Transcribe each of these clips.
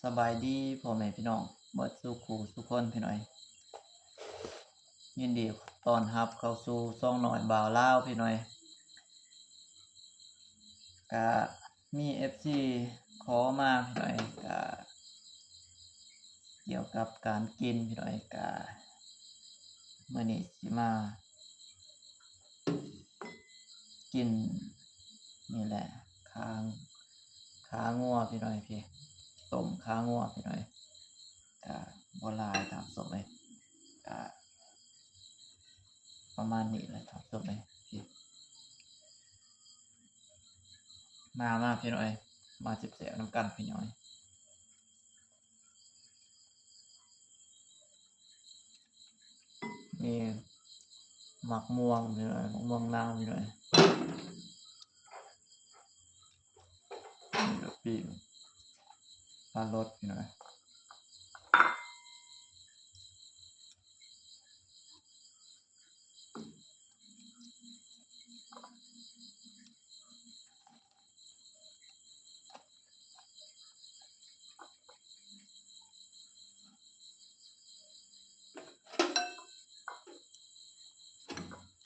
ສະບາຍດີພໍ່ແມ່ພີ່ນ້ອງເບິດສູ່ຄູ່ສູ່ຄົນພີ່ນ້ອງເອີຍ, ຍິນດີຕ້ອນຮັບເຂົ້າສູ່ຊ່ອງນ້ອຍບ່າວລາວພີ່ນ້ອງເອີຍ. ກະມີເອັຟຊີຂໍມາພີ່ນ້ອງເອີຍ, ກະກ່ຽວກັບການກິນພີ່ນ້ອງເອີຍ, ກະມື້ນີ້ຊິມາ ກິນນີ້ແຫຼະ ຂາ ຂາງົວພີ່ນ້ອງເອີຍ, ຕົ້ມຂາງົວພີ່ນ້ອງເອີຍ, ກະບໍ່ຫຼາຍທ່ານຜູ້ຊົມເອີຍ, ກະປະມານນີ້ແຫຼະທ່ານຜູ້ຊົມເອີຍ. ມາ ມາພີ່ນ້ອງເອີຍ, ມາແຊບໆນຳກັນພີ່ນ້ອງເອີຍ. ນີ້ໝາກມ່ວງພີ່ນ້ອງເອີຍ, ໝາກມ່ວງນາວພີ່ນ້ອງເອີຍ, ນີ້ກະປີ້ງປາລົດພີ່ນ້ອງເອີຍ.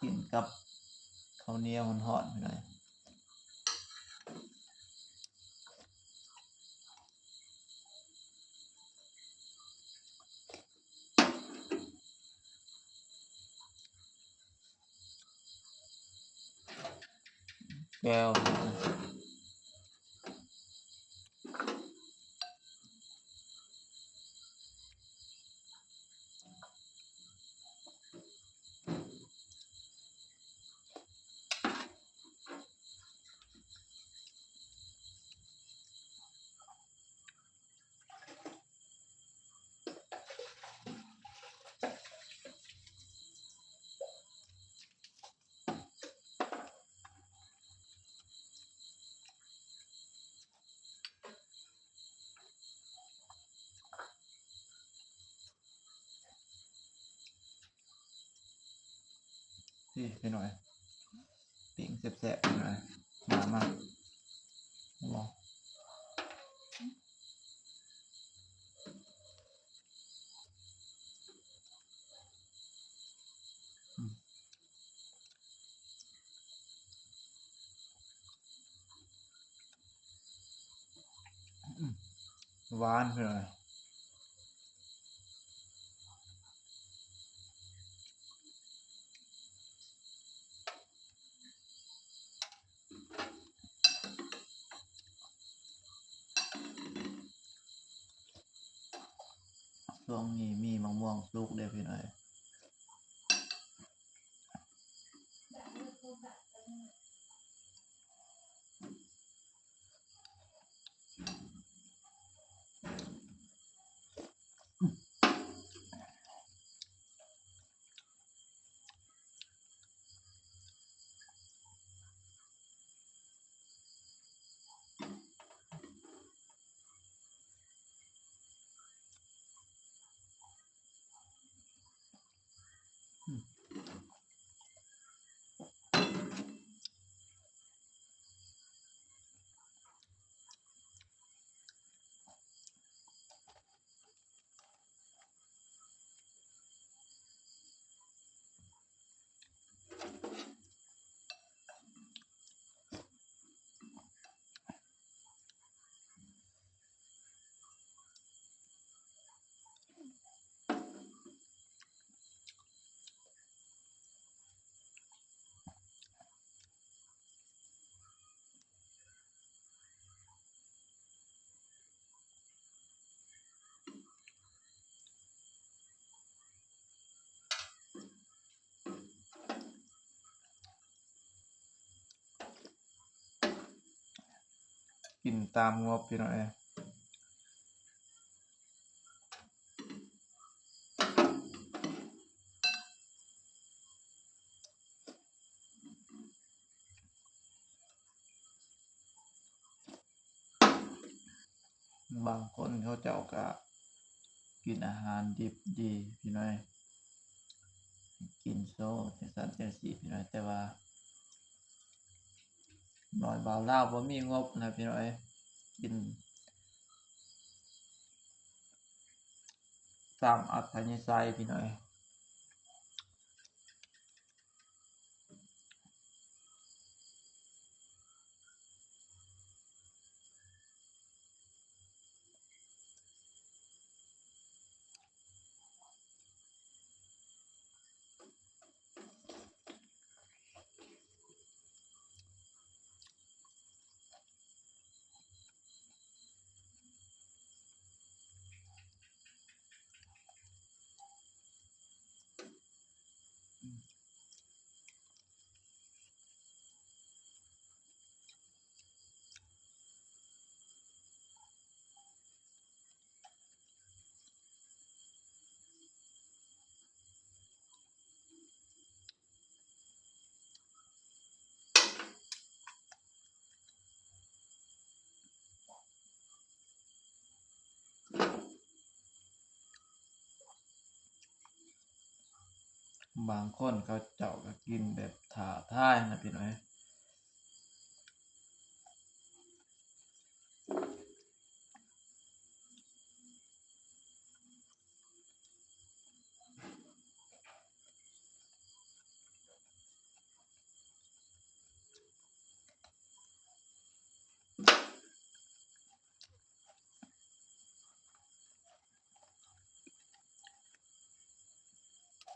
ກິນກັບເຂົ້າໜຽວຮ້ອນໆ ພີ່ນ້ອງ. ແຈ່ວ ນີ້ພີ່ນ້ອງ ປີ້ງແຊບໆ ພີ່ນ້ອງ ມາ ມາ ລອງ. ຫວານເລີຍ. ຊ່ວງນີ້ມີມະມ່ວງສຸກເດ້ພີ່ນ້ອງ. ກິນຕາມງົບພີ່ນ້ອງເອີຍ. ບາງຄົນເຂົາເຈົ້າກະກິນອາຫານດິບດີພີ່ນ້ອງເອີຍ, ກິນໂຊຈັ່ງຊັ້ນຈັ່ງຊີ້ພີ່ນ້ອງເອີຍ, ແຕ່ວ່ານ້ອຍບ່າວລາວບໍ່ມີງົບນະພີ່ນ້ອງເອີຍ, ກິນ ຕາມອັດທະຍາໄສພີ່ນ້ອງເອີຍ. ບາງຄົນເຂົາເຈົ້າກໍກິນແບບທ້າທາຍນະພີ່ນ້ອງເອີຍ.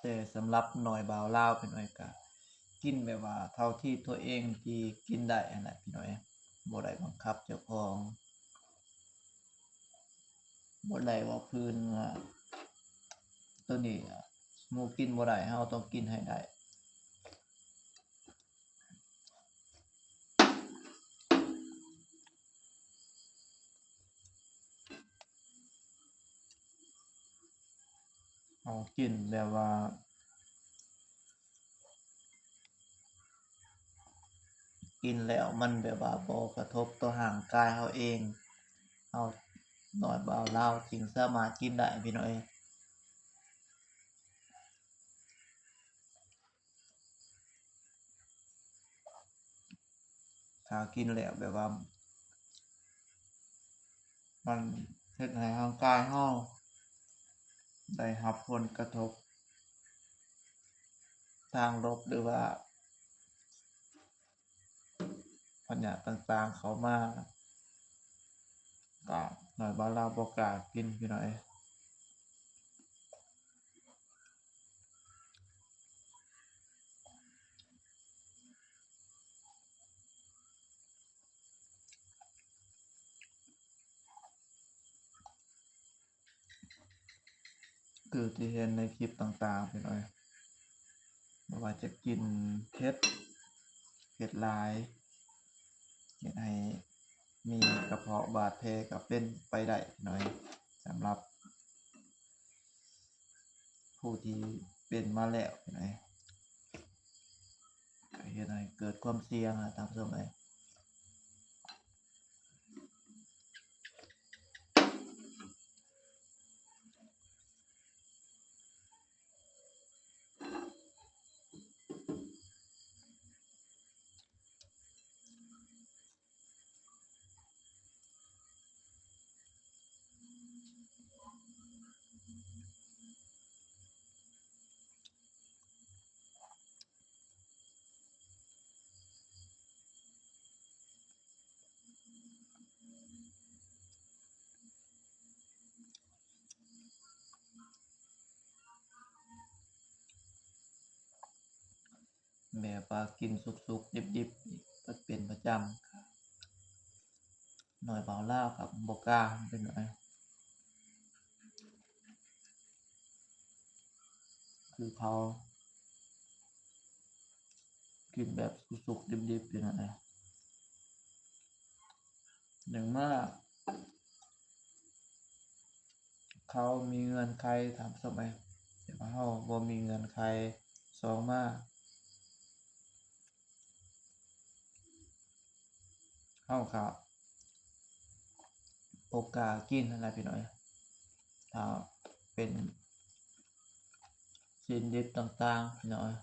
ແຕ່ສຳລັບນ້ອຍບ່າວລາວ ພີ່ນ້ອງເອີຍ ກະກິນແບບວ່າເທົ່າທີ່ຕົວເອງທີ່ກິນໄດ້ຫັ້ນແຫຼະ ພີ່ນ້ອງເອີຍ ບໍ່ໄດ້ບັງຄັບເຈົ້າຂອງ ບໍ່ໄດ້ວ່າຜືນວ່າໂຕນີ້ໝູ່ກິນບໍ່ໄດ້ ເຮົາຕ້ອງກິນໃຫ້ໄດ້. ເຮົາກິນແບບວ່າ ກິນແລ້ວມັນແບບວ່າບໍ່ກະທົບຕໍ່ຮ່າງກາຍເຮົາເອງ ເຮົານ້ອຍບ່າວລາວຈຶ່ງສາມາດກິນໄດ້ ພີ່ນ້ອງເອີຍ. ຖ້າກິນແລ້ວແບບວ່າ ມັນເຮັດໃຫ້ຮ່າງກາຍເຮົາໄດ້ຮັບຜົນກະທົບທາງລົບ ຫຼືວ່າພະຍາດຕ່າງໆເຂົ້າມາ ກະນ້ອຍບ່າວລາວບໍ່ກ້າກິນ ພີ່ນ້ອງເອີຍ. ຄືທີ່ເຫັນໃນຄລິບຕ່າງໆ ພີ່ນ້ອງເອີຍ ບໍ່ວ່າຈະກິນເຜັດ ເຜັດຫຼາຍ ເຮັດໃຫ້ມີກະເພາະບາດແຜກະເປັນໄປໄດ້ ພີ່ນ້ອງເອີຍ ສຳລັບ ຜູ້ທີ່ເປັນມາແລ້ວນະ ກະເຮັດໃຫ້ເກີດຄວາມສ່ຽງນະ ທ່ານຜູ້ຊົມເອີຍ. ແບບວ່າກິນສຸກໆ ດິບໆ ເປັນປະຈຳ ນ້ອຍບ່າວລາວກະບໍ່ກ້າ ເປັນຫຍັງ ຄືເຂົາກິນແບບສຸກໆ ດິບໆ ຢູ່ນັ້ນແຫຼະ. ໜຶ່ງມາ ເຂົາມີເງື່ອນໄຂ ທ່ານຜູ້ຊົມເອີຍ ແຕ່ວ່າເຮົາບໍ່ມີເງື່ອນໄຂ. ສອງມາ ເຮົາກະບໍ່ກ້າກິນຫັ້ນແຫຼະ ພີ່ນ້ອງເອີຍ ຖ້າເປັນ ຊີ້ນດິບຕ່າງໆ ພີ່ນ້ອງເອີຍ.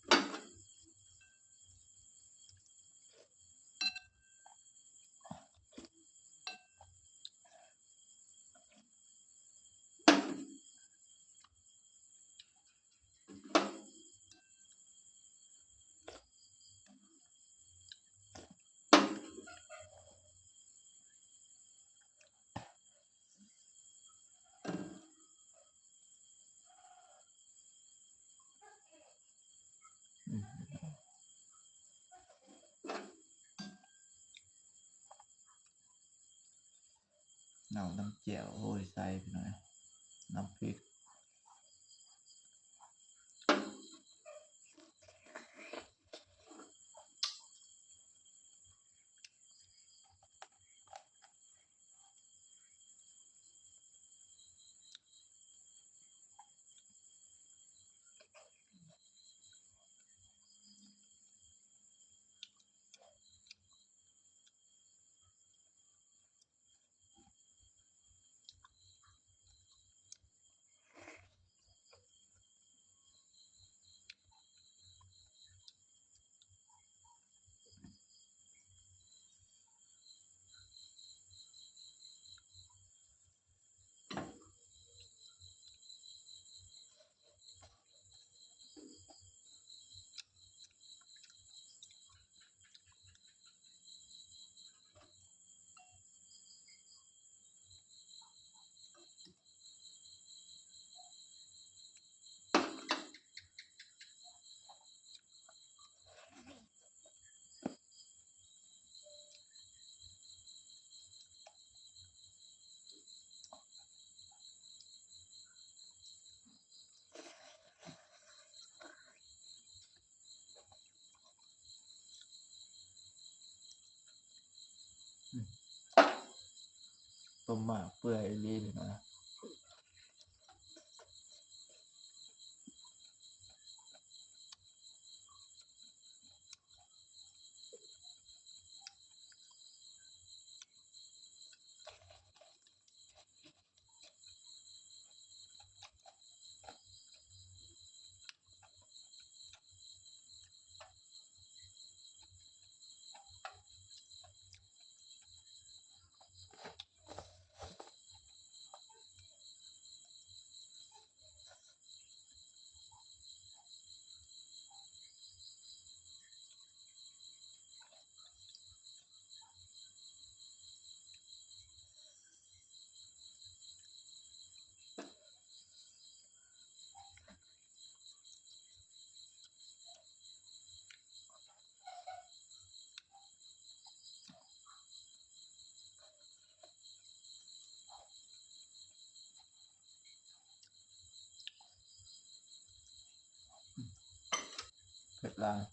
ເ ເອົານ້ຳແຈ່ວໂຮຍໃສ່ພີ່ນ້ອງ ນ້ຳພິກ. ຕົ້ມໝາກເປື່ອຍອີ່ຫຼີນີ້ນະ. ເຜັດຫຼາຍ. ອ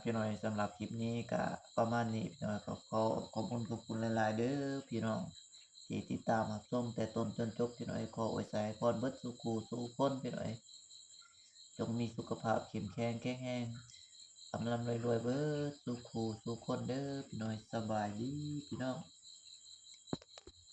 ພີ່ນ້ອງເອີຍ ສຳລັບຄລິບນີ້ກະປະມານນີ້ ພີ່ນ້ອງເອີຍ ກໍຂໍຂອບຄຸນຂອບຄຸນຫຼາຍໆເດີພີ່ນ້ອງ ທີ່ຕິດຕາມຮັບຊົມແຕ່ຕົ້ນຈົນຈົບ ພີ່ນ້ອງເອີຍ ຂໍອວຍໄຊໃຫ້ພອນເບິດສູ່ຄູ່ສູ່ຄົນ ພີ່ນ້ອງເອີຍ ຈົ່ງມີສຸຂະພາບເຂັ້ມແຂງແຂງແຮງ ລ່ຳໆລວຍໆເບິດສູ່ຄູ່ສູ່ຄົນເດີພີ່ນ້ອງເອີຍ ສະບາຍດີພີ່ນ້ອງ.